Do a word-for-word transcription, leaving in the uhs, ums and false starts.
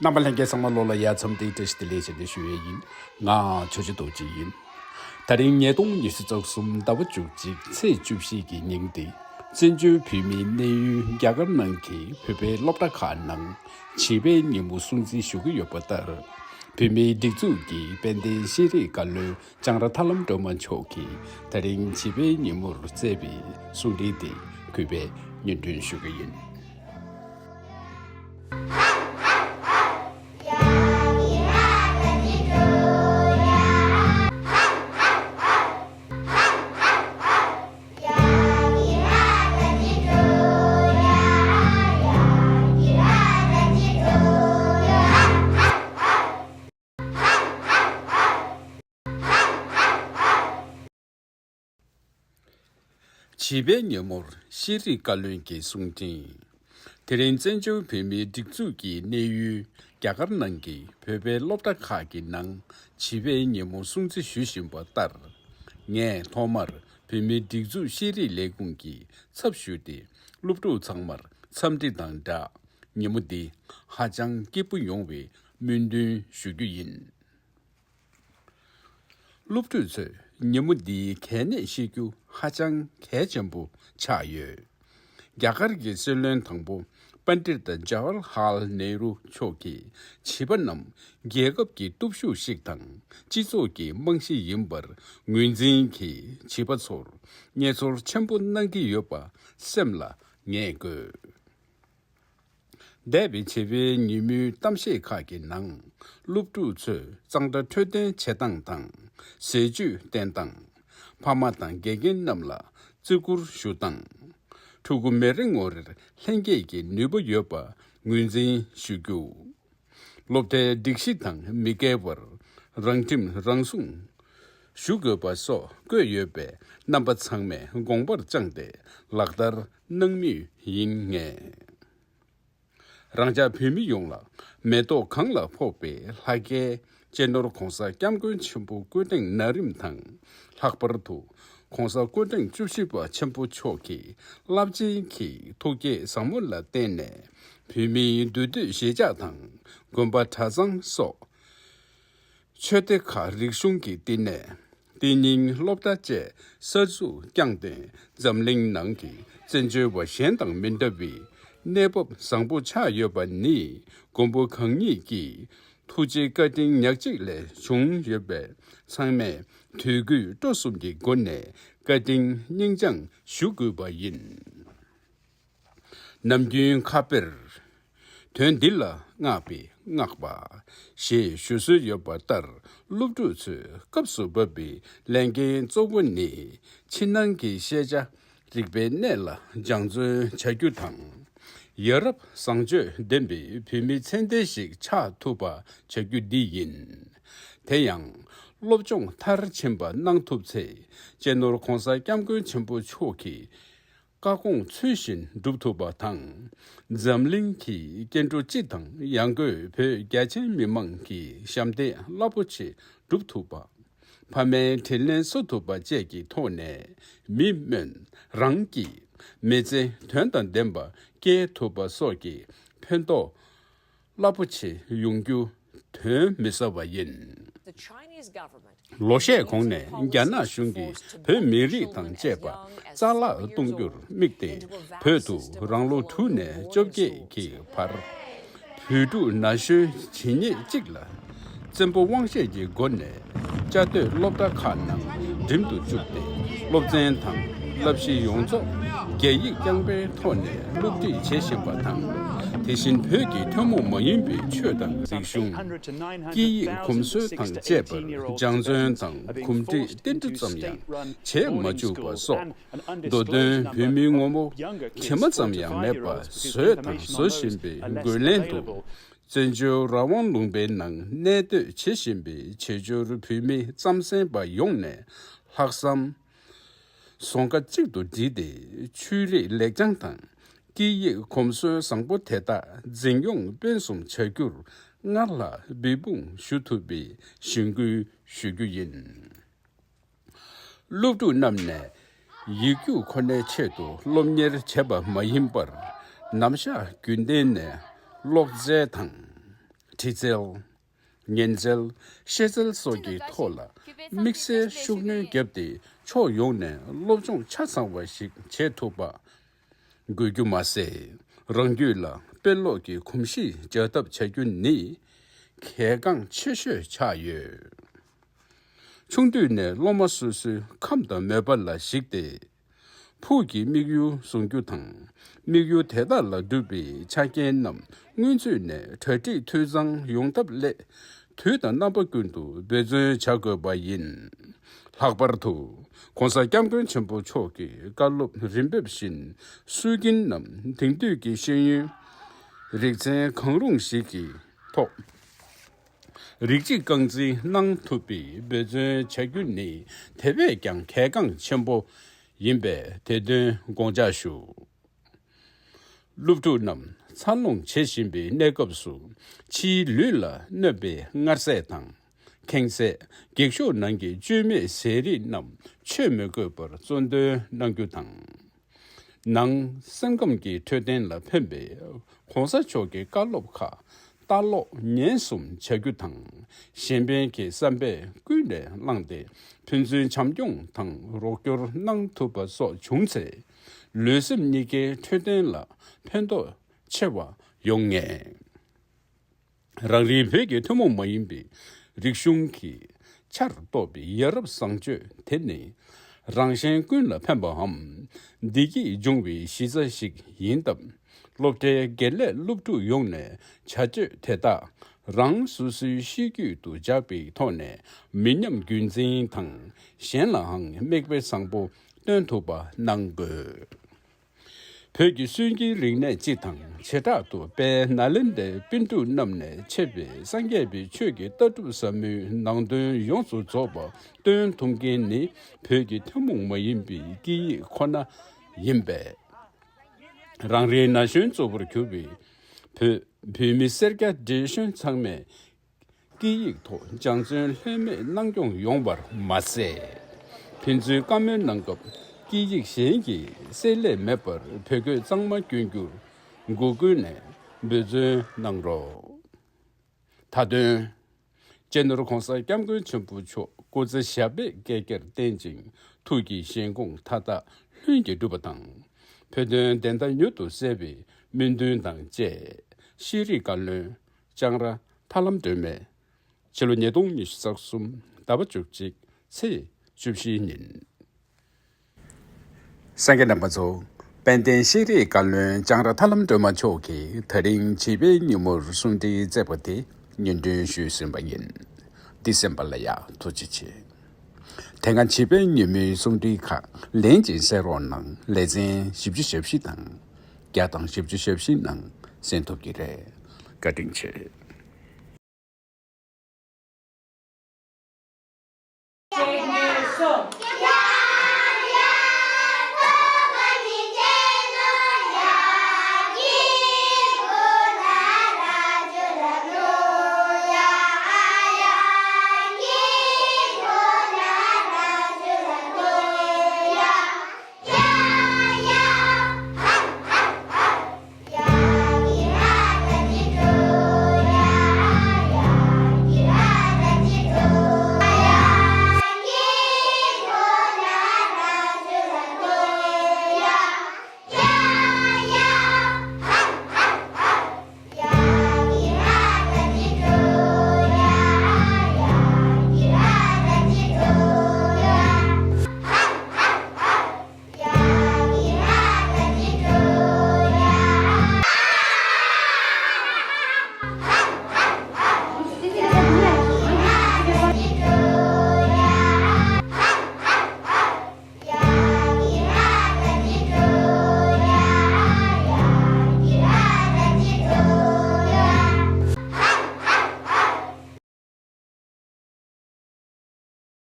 རྣམ་པ་ལྷན་རྒྱས་ཚང་མ་ལོ་ལ་ཡ་འཚམས་འདྲི་བཀྲ་ཤིས་བདེ་ལེགས་ཞུ་འདི་ཞུ་ཡས་ཡིན། ང་ཆོས་རྗེ་རྡོ་རྗེ་ཡིན། ད་རིང་ཉིས་སྟོང་ཉི་ཤུ་རྩ་གསུམ་ཟླ་བ་བཅུ་གཅིག་ཚེས་བཅུ་བཞི་གི་ཉིན་ཏེ། བཙན་བྱོལ་བོད་མིའི་གནས་ཡུལ་རྒྱ་གར་ནང་གི་བོད་པའི་སློབ་གྲྭ་ཁག་ནང་བྱིས་པའི་ཉིན་མོ་སྲུང་བརྩི་ཞུ་གི་ཡོད་པ་ལྟར། བོད་མིའི་སྒྲིག་འཛུགས་ཀྱི་དཔལ་ལྡན་ཤེས་རིག་བཀའ་བློན་ལྕང་ར་ཐར་ལམ་སྒྲོལ་མ་མཆོག་གིས་ད་རིང་བྱིས་པའི་ཉིན་མོར་བསྩལ་བའི་གསུང་འཕྲིན་དེ་གུས་པས་སྙན་སྒྲོན་ཞུ་གི་ཡིན། བྱིས་པའི་ཉིན་མོར་ཤེས་རིག་བཀའ་བློན་གྱི་གསུང་འཕྲིན། དེ་རིང་བཙན་བྱོལ་བོད་མིའི་སྒྲིག་འཛུགས་ཀྱི་གནས་ཡུལ་རྒྱ་གར་ནང་གི་བོད་པའི་སློབ་གྲྭ་ཁག་གི་ནང་བྱིས་པའི་ཉིན་མོ་སྲུང་བརྩི་ཞུ་བཞིན་པ་ལྟར། ངས་ཐོག་མར་བོད་མིའི་སྒྲིག་འཛུགས་ཤེས་རིག་ལས་ཁུངས་ཀྱི་ཚབ་ཞུས་ཏེ་སློབ་ཕྲུག་ཚང་མར་འཚམས་འདྲི་དང་སྦྲགས། ཉིན་མོ་འདི་ཧ་ཅང་སྐྱིད་པོ་ཡོང་བའི་སྨོན་འདུན་ཞུ་རྒྱུ་ཡིན། སློབ་ཕྲུག་ཚོས་ཉིན་མོ་འདིའི་གལ་གནད་ཤེས་རྒྱུ་ཧ་ཅང་གལ་ཆེན་པོ་ཆགས་ཡོད། རྒྱ་གར་གྱི་སྲིད་བློན་དང་པོ་པཎྜི་ཏ་ཇ་ཝ་ཧར་ལཱལ་ནེ་རུ་མཆོག་གིས་བྱིས་པ་རྣམས་རྒྱལ་ཁབ་ཀྱི་སྟོབས་ཤུགས་ཤིག་དང་སྤྱི་ཚོགས་ཀྱི་རྨང་གཞི་ཡིན་པར་ངོས་འཛིན་གྱིས་བྱིས་པ་ཚོར་མཉེས་ཚོར་ཆེན་པོ་གནང་གི་ཡོད་པ་སེམས་ལ་ངེས་དགོས། འདས་པའི་བྱིས་པའི་ཉིན་མོའི་གཏམ་བཤད་ཁག་གི་ནང་། སློབ་ཕྲུག་ཚོས་གཙང་སྦྲ་འཕྲོད་བསྟེན་བྱེད་སྟངས་དང་། ཟས་བཅུད་བསྟེན་སྟངས། ཕ་མ་དང་དགེ་རྒན་རྣམས་ལ་བརྩི་བཀུར་ཞུ་སྟངས། ཕྲུ་གུ་མི་རེ་ངོ་རེར་ལྷན་སྐྱེས་ཀྱི་ནུས་པ་ཡོད་པ་ངོས་འཛིན་ཞུ་རྒྱུ། སློབ་གྲྭའི་སྒྲིག་གཞི་དང་མི་འགལ་བར་རང་ཁྲིམས་རང་སྲུང་ཞུ་དགོས་པ་སོགས་བཀོད་ཡོད་པས། རྣམ་པ་ཚང་མས་དགོངས་པར་བཅངས་ཏེ་ལག་བསྟར་གནང་མུས་ཡིན་ངེས། རང་ཅག་བོད་མི་ཡོངས་ལ་མེ་ཏོག་གང་ལ་ཕོག་པའི་ལྷ་སྐལ་སྤྱི་ནོར་༧གོང་ས་༧སྐྱབས་མགོན་ཆེན་པོ་སྐུ་ཕྲེང་ན་རིམ་དང་། ལྷག་པར་དུ་༧གོང་ས་༧སྐུ་ཕྲེང་བཅུ་བཞི་པ་ཆེན་པོ་མཆོག་གི་རླབས་ཆེན་གྱི་ཐུགས་བསྐྱེད་ཟབ་མོ་ལ་བརྟེན་ནས། བོད་མིའི་འདུས་སྡོད་གཞིས་ཆགས་དང་དགོན་པ་གྲྭ་ཚང་སོགས་ཆོས་སྡེ་ཁག་རིག་གཞུང་གི་བསྟི་གནས། དེ་ཉིད་སློབ་གྲྭ་བཅས་གསར་འཛུགས་བསྐྱངས་ཏེ། འཛམ་གླིང་ནང་གི་བཙན་བྱོལ་བ་གཞན་དང་མི་འདྲ་བའི་གནས་བབ་བཟང་པོ་ཆགས་ཡོད་པ་ནི། མགོན་པོ་གང་ཉིད་ཀྱི་ཐུགས་རྗེ་བཀའ་དྲིན་ཉག་གཅིག་ལས་བྱུང་ཡོད་པས། ཚང་མས་དུས་དགོས་སྤྲོ་གསུམ་གྱི་སྒོ་ནས་བཀའ་དྲིན་སྙིང་བཅངས་ཞུ་དགོས་པ་ཡིན། ནམ་རྒྱུན་ཁ་དཔེར། དོན་འདི་ལ་བསྔགས་པས་བསྔགས་པ། ཞེས་ཞུ་སྲོལ་ཡོད་པ་ལྟར། སློབ་ཕྲུག་ཚོས་སྐབས་སུ་བབས་པའི་ལས་འགན་གཙོ་བོ་ནི། ཕྱི་ནང་གི་ཤེས་བྱ་རིག་པའི་གནས་ལ་སྦྱང་བརྩོན་བྱ་རྒྱུ་དང་། ཡ་རབས་བཟང་སྤྱོད་ལྡན་པའི་བོད་མི་ཚད་ལྡན་ཞིག་ཆགས་ཐུབ་པ་བྱ་རྒྱུ་འདི་ཡིན། དེ་ཡང་། སློབ་སྦྱོང་མཐར་ཕྱིན་པ་གནང་ཐུབ་ཚེ། སྤྱི་ནོར་༧གོང་ས་༧སྐྱབས་མགོན་ཆེན་པོ་མཆོག་གི་བཀའ་དགོངས་ཚུལ་བཞིན་སྒྲུབ་ཐུབ་པ་དང་། འཛམ་གླིང་གི་སྐྱེ་འགྲོ་སྤྱི་དང་ཡང་སྒོས་བོད་རྒྱ་ཆེའི་མི་མང་གི་ཞབས་འདེགས་རླབས་པོ་ཆེ་སྒྲུབ་ཐུབ་པ། ཕ་མའི་དྲིན་ལན་གསོ་ཐུབ་པ་བཅས་ཀྱི་ཐོག་ནས། མི་སྨོན་རང་གིས་མི་ཚེ་དོན་དང་ལྡན་པ་སྐྱེལ་ཐུབ་པ་སོགས་ཀྱི་ཕན་ཐོགས་རླབས་པོ་ཆེ་ཡོང་རྒྱུ་དོན་མི་ཟ་བ་ཡིན། The Chinese government ལོ་ཤས་གོང་ནས་རྒྱ་ནག་གཞུང་གིས་བོད་མི་རིགས་དང་བཅས་པ་རྩ་བརླག་གཏོང་རྒྱུར་དམིགས་ཏེ། བོད་དུ་རང་ལོ་དྲུག་ནས་བཅོ་བརྒྱད་ཀྱི་བར་བོད་ཕྲུག་ན་གཞོན་ཇི་སྙེད་ཅིག་ལ་བཙན་པོ་དབང་ཤེད་ཀྱི་སྒོ་ནས་བཅའ་སྡོད་སློབ་གྲྭ་ཁག་ནང་འགྲིམ་དུ་བཅུག་སྟེ། སློབ་ཚན་དང་བསླབ་གཞི་ཡོངས་རྫོགས་རྒྱ་ཡིག་རྐྱང་པའི་ཐོག་ནས་སློབ་ཁྲིད་བྱེད་བཞིན་པ་དང་། དེ་བཞིན་བོད་ཀྱི་ཐུན་མོང་མ་ཡིན་པའི་ཆོས་དང་རིག་གཞུང་། སྐད་ཡིག་གོམས་སྲོལ་དང་བཅས་པར་སྦྱང་བརྩོན་དང་གོམས་འདྲིས་ཏིལ་འབྲུ་ཙམ་ཡང་བྱེད་མ་བཅུག་པ་སོགས། མདོ་དོན་བོད་མིའི་ངོ་བོ་དྲི་མ་ཙམ་ཡང་མེད་པ་བཟོས་དང་བཟོ་བཞིན་པའི་རྒོལ་ལན་དུ། བཙན་བྱོལ་རང་དབང་ལུང་པའི་ནང་གནས་སྡོད་བྱེད་བཞིན་པའི་བྱེས་འབྱོར་བོད་མི་རྩམ་ཟན་པ་ཡོངས་ནས་ལྷག་བསམ་ཟོང་ཁ་གཅིག་ཏུ་བསྒྲིལ་ཏེ། ཆོས་རིག་ལེགས་བྱང་དང་སྐད་ཡིག་གོམས་སྲོལ་བཟང་པོ་དེ་དག་འཛིན་སྐྱོང་སྤེལ་གསུམ་བྱ་རྒྱུར་སྔར་ལ་འབད་འབུངས་ཞུ་ཐུབ་པའི་ཞུ་འགུལ་ཞུ་རྒྱུ་ཡིན། སློབ་ཕྲུག་རྣམས་ནས་ཡིག་རྒྱུགས་ཁོ་ནའི་ཆེད་དུ་སློབ་གཉེར་བྱས་པ་མ་ཡིན་པར། ནམ་ཞག་རྒྱུན་ལྡན་ནས་ཀློག་རྩལ་དང་། འབྲི་རྩལ། ཉན་རྩལ། ཤེས་རྩལ་སོགས་ཀྱི་ཐོག་ལ་དམིགས་བསལ་ཤུགས་སྣོན་བརྒྱབ་སྟེ། ཕྱོགས་ཡོངས་ནས་སློབ་སྦྱོང་ཆ་ཚང་བ་ཞིག་བྱེད་ཐུབ་པ་དགོས་རྒྱུ་མ་ཟད། རང་རྒྱུད་ལ་དཔེ་ཀློག་གི་གོམས་གཤིས་འཇགས་ཐབས་བྱ་རྒྱུ་ནི་གལ་འགངས་ཆེ་ཤོས་ཆགས་ཡོད། ཆུང་དུས་ནས་སློབ་མ་སོ་སོའི་ཁམས་དང་མོས་པ་ལ་གཞིགས་ཏེ། ཕུགས་ཀྱི་དམིགས་ཡུལ་བཟུང་རྒྱུ་དང་། དམིགས་ཡུལ་དེ་དག་ལ་འགྲུབ་པའི་ཆ་རྐྱེན་རྣམས་སྔོན་ཚུད་ནས་གྲ་སྒྲིག་འཐུས་ཚང་ཡོང་ཐབས་སླད། དུས་དང་རྣམ་པ་ཀུན་ཏུ་འབད་བརྩོན་བྱ་དགོས་པ་ཡིན། ལྷག་པར་དུ། ༸གོང་ས་༸སྐྱབས་མགོན་ཆེན་པོ་མཆོག་གི་བཀའ་སློབ་རིམ་འབེབས་བཞིན་སྲོལ་རྒྱུན་ནམ་དེང་དུས་ཀྱི་ཤེས་ཡོན་རིག་ཚན་གང་རུང་ཞིག་གི་ཐོག་རིགས་གཅིག་རྐང་འཛིན་གནང་ཐུབ་པའི་འབད་བརྩོན་བྱ་རྒྱུ་ནི་དེ་བས་ཀྱང་གལ་འགངས་ཆེན་པོ་ཡིན་པས། དེ་དོན་དགོངས་འཇགས་ཞུ། སློབ་ཕྲུག་རྣམས་འཚར་ལོངས་བྱེད་བཞིན་པའི་གནས་སྐབས་སུ། ཕྱིའི་ལུས་ལ་གནོད་པའི་མངར་ཟས་དང་། ཁེངས་ཚད། འགྱིག་ཤོག་ནང་གི་བཅོས་མའི་ཟས་རིགས་རྣམས་མཆོད་མི་དགོས་པར་གཙོ་འདོན་གནང་རྒྱུ་དང་། ནང་སེམས་ཁམས་ཀྱི་འཕྲོད་བསྟེན་ལ་ཕན་པའི་༸གོང་ས་མཆོག་གི་བཀའ་སློབ་ཁག་ལྟ་ཀློག་ཉན་གསུམ་བྱ་རྒྱུ་དང་། གཞན་ཕན་གྱི་བསམ་པས་ཀུན་ནས་བསླངས་ཏེ། ཕན་ཚུན་བྱམས་སྐྱོང་དང་རོགས་སྐྱོར་གནང་ཐུབ་པ་སོགས་བྱུང་ཚེ། ལུས་སེམས་གཉིས་ཀའི་འཕྲོད་བསྟེན་ལ་ཕན་ཐོགས་ཆེ་བ་ཡོང་ངེས། རང་རེའི་བོད་ཀྱི་ཐུན་མོང་མ་ཡིན་པའི་རིག་གཞུང་གི་ཆར་གཏོགས་པའི་ཡ་རབས་བཟང་སྤྱོད་དེ་ནི། རང་གཞན་ཀུན་ལ་ཕན་པའམ། བདེ་སྐྱིད་འབྱུང་བའི་གཞི་རྩ་ཞིག་ཡིན་སྟབས། སློབ་གྲྭའི་དགེ་ལས་སློབ་ཕྲུག་ཡོངས་ནས་བྱ་སྤྱོད་དེ་དག་རང་སོ་སོའི་གཤིས་རྒྱུད་དུ་འཇགས་པའི་ཐོག་ནས། མི་ཉམས་རྒྱུན་འཛིན་དང་། གཞན་ལའང་མིག་དཔེ་བཟང་པོ་སྟོན་ཐུབ་པ་གནང་དགོས། བོད་ཀྱི་སྲོལ་རྒྱུན་རིག་གནས་སྤྱི་དང་། བྱེ་བྲག་ཏུ་དཔལ་ནཱ་ལེནྡྲའི་པཎ་གྲུབ་རྣམས་ནས་འཆད་པའི་སངས་རྒྱས་པའི་ཆོས་ཀྱི་ལྟ་གྲུབ་ཟབ་མོའི་ནང་དོན་ཡོངས་སུ་རྫོགས་པ་སྟོན་ཐུབ་མཁན་ནི། བོད་ཀྱི་ཐུན་མོང་མ་ཡིན་པའི་སྐད་ཡིག་ཁོ་ན་ཡིན་པས། རང་རེའི་ན་གཞོན་གཙོ་བོར་གྱུར་པའི་བོད་བོད་མི་སེར་སྐྱ་བགྲེས་གཞོན་ཚང་མས། སྐད་ཡིག་ཐོག་སྦྱང་བརྩོན་ལྷོད་མེད་གནང་སྐྱོང་ཡོང་བར་མ་ཟད། ཕན་ཚུན་བཀའ་མོལ་གནང་སྐབས་སྐད་ཡིག་གཞན་གྱི་བསྲེ་ལྷད་མེད་པར་བོད་སྐད་གཙང་མ་སྐྱོན་རྒྱུར་འགོ་ཀུན་ནས་འབད་བརྩོན་གནང་རོགས། མཐའ་དོན། སྤྱི་ནོར་༸གོང་ས་༸སྐྱབས་མགོན་ཆེན་པོ་མཆོག་སྐུ་ཚེ་ཞབས་པད་བསྐལ་བརྒྱར་བརྟན་ཅིང་། ཐུགས་ཀྱི་བཞེད་དགོངས་མཐའ་དག་ལྷུན་གྱིས་འགྲུབ་པ་དང་། བོད་དོན་བདེན་མཐའ་མྱུར་དུ་གསལ་བའི་སྨོན་འདུན་དང་བཅས། ཤེས་རིག་བཀའ་བློན་ལྕང་ར་ཐར་ལམ་སྒྲོལ་མས། ཕྱི་ལོ་ཉིས་སྟོང་ཉི་ཤུ་རྩ་གསུམ་ཟླ་བ་བཅུ་གཅིག་ཚེས་བཅུ་བཞིའི་ཉིན། གསན་མཁན་རྣམ་པ་ཚོ། དཔལ་ལྡན་ཤེས་རིག་བཀའ་བློན་ལྕང་ར་ཐར་ལམ་སྒྲོལ་མ་མཆོག་གིས་ད་རིང་བྱིས་པའི་ཉིན་མོར་གསུང་འཕྲིན་བསྩལ་བ་དེ་སྙན་སྒྲོན་ཞུས་ཟིན་པ་ཡིན། འདི་གསན་པ་ལ་ཡང་ཐུགས་རྗེ་ཆེ། དེ་སྔ་བྱིས་པའི་ཉིན་མོའི་གསུང་འཕྲིན་ཁག་ལན་གཅིག་གསན་རོགས་གནང་། ལེ་ཚན་བཞི་བཅུ་ཞེ་བཞི་དང་། བརྒྱ་དང་བཞི་བཅུ་ཞེ་བཞི་ནང་གསན་ཐུབ་ཀྱི་རེད། བཀའ་དྲིན་ཆེ།